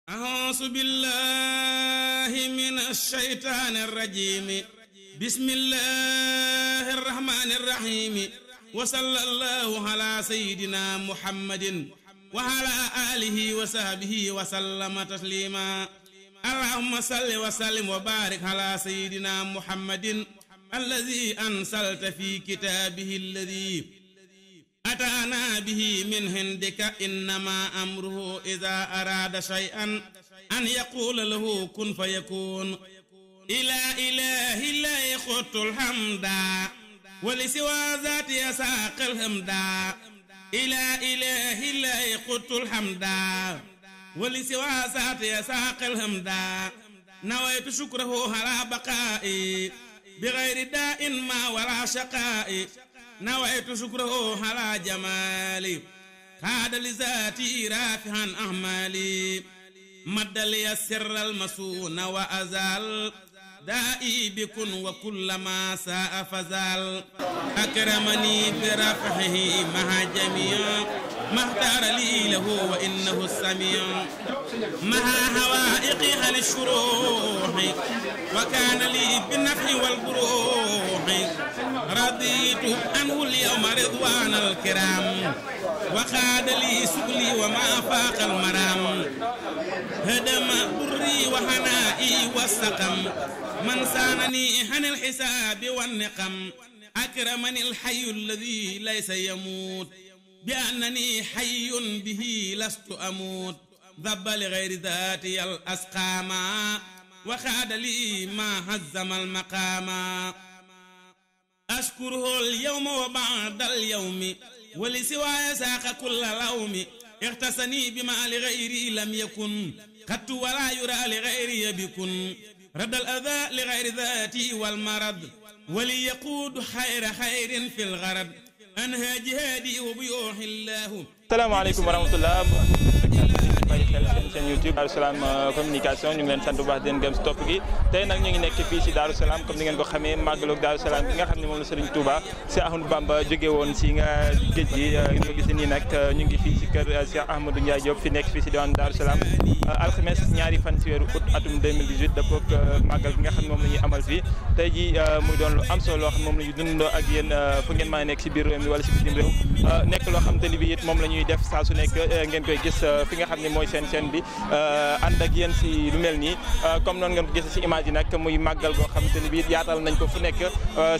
أعوذ بالله من الشيطان الرجيم بسم الله الرحمن الرحيم وصلى الله على سيدنا محمد وعلى آله وصحبه وسلم تسليما اللهم صل وسلم وبارك على سيدنا محمد الذي أنزلت في كتابه الذي أتانا به من عندك إنما أمره إذا أراد شيئا أن يقول له كن فيكون إله لا يخط الحمد ولسوى ذات يساق الحمد إله لا يخط الحمد ولسوى ذات يساق الحمد نويت شكره على بقائي بغير داء ما ولا شقاء نويت شكره على جمالي خاد لذاتي رافعا أعمالي مد لي السر المسون وأزال دائي بكن وكل ما ساء فزال أكرمني برفعه مع جميع ما اختار لي له وإنه السميع مع هوائق عن الشروح وكان لي بالنفع والبروح رضيت عنه اليوم رضوان الكرام وخاد لي سؤلي وما فاق المرام هدم بري وهنائي والسقم من سانني عن الحساب والنقم أكرمني الحي الذي ليس يموت بأنني حي به لست أموت ذب لغير ذاتي الأسقاما وخاد لي ما هزم المقاما أشكره اليوم وبعد اليوم ولسواي ساق كل لوم اختصني بما لغيري لم يكن قط ولا يرى لغيري بكن رد الأذى لغير ذاتي والمرض وليقود خير في الغرض أنهى جهادي وبيوح الله. Asalaamaaleykum wa rahmatulah. seen YouTube Darou Salam communication ñu ngi leen sant bu baax di leen gëm si topp gi tey nag ñu ngi nekk fii si Darou Salam comme ni ngeen ko xamee màggalu Darou Salam bi nga xam ne moom la Serigne Touba Cheikh Ahmadou Bamba jóge woon si nga géej gi ngeen ko gis nii nag ñu ngi fii si kër Cheikh Ahmadou Ndiaye Diop fi nekk fii si diwaan Darou Salam alxames ñaari fan si weeru août atum 2018 dëppook màggal bi nga xam ne moom la ñuy amal fii tey ji muy doon lu am solo loo xam moom la ñuy dundandoo ak yéen fu ngeen mën a nekk si biir réew mi wala si bitim réew nekk loo xam te ni bi it moom la ñuy def saa su nekk ngeen koy gis fi nga xam ne mooy seen chaîne bi ànd ak yéen si lu mel nii comme noonu ngeen ko gisee si image yi nag muy màggal goo xamante ni bii yaatal nañ ko fu nekk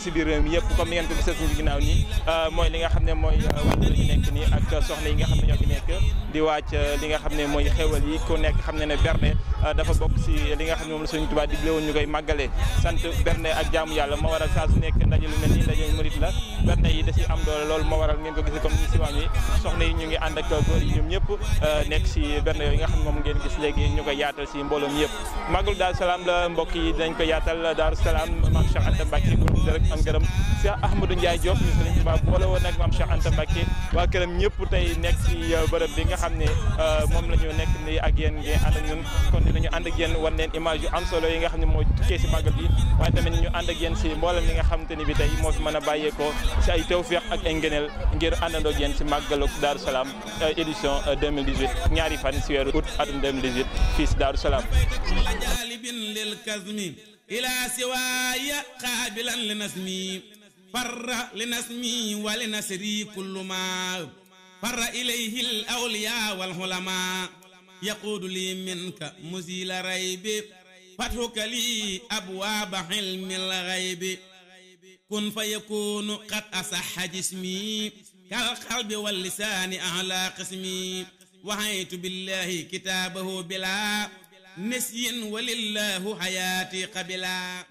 si biir réew mi yëpp comme ni ngeen ko gisee suñu ginnaaw nii mooy li nga xam ne mooy waxtu la ñu nekk nii ak soxna yi nga xam ne ñoo fi nekk di wàcc li nga xam ne mooy xewal yi ku nekk xam ne ne berne dafa bokk si li nga xam ne moom la Sëriñ Tuubaa digle woon ñu koy màggalee sant berne ak jaamu yàlla moo waral saa su nekk ndaje lu mel nii ndaje murit la berne yi da si am doole loolu moo waral ngeen ko gisee comme ni si waam yi soxna yi ñu ngi ànd ak góor yi ñoom ñëpp nekk si berne yooyu nga xam ne moom ngeen gis léegi ñu koy yaatal si mbooloo mi yëpp màggalu Darou Salam la mbokk yi dañ koy yaatal Darou Salam maam Cheikh Anta Mbacke borom dërëk am gërëm Cheikh Ahmadou Ndiaye Diop ñu Sëriñ Tuubaa boole woon nag maam Cheikh Anta Mbacke waa këram ñëpp tey nekk si bërëb bi nga xam ne moom la ñu nekk ni ak yéen ngeen ànd ak ñun kon dinañu ànd ak yéen wan leen image yu am solo yi nga xam ne mooy tukkee si màggal bi waaye tamit ñu ànd ak yéen si mboolem li nga xamante ni bi tey moo fi mën a bàyyeekoo si ay tawfeex ak ay ngëneel ngir àndandoo ak yéen si màggalu Darou Salam édition 2018 ñaari fan si weeru août atum 2018 fii si Darou Salam إلى سواي قابلا لنسمي فر لنسمي ولنسري كل ما فر إليه الأولياء والعلماء يقود لي منك مزيل ريب فتحك لي أبواب علم الغيب كن فيكون قد أصح جسمي كالقلب واللسان أعلى قسمي وحيت بالله كتابه بلا نسي ولله حياتي قبلا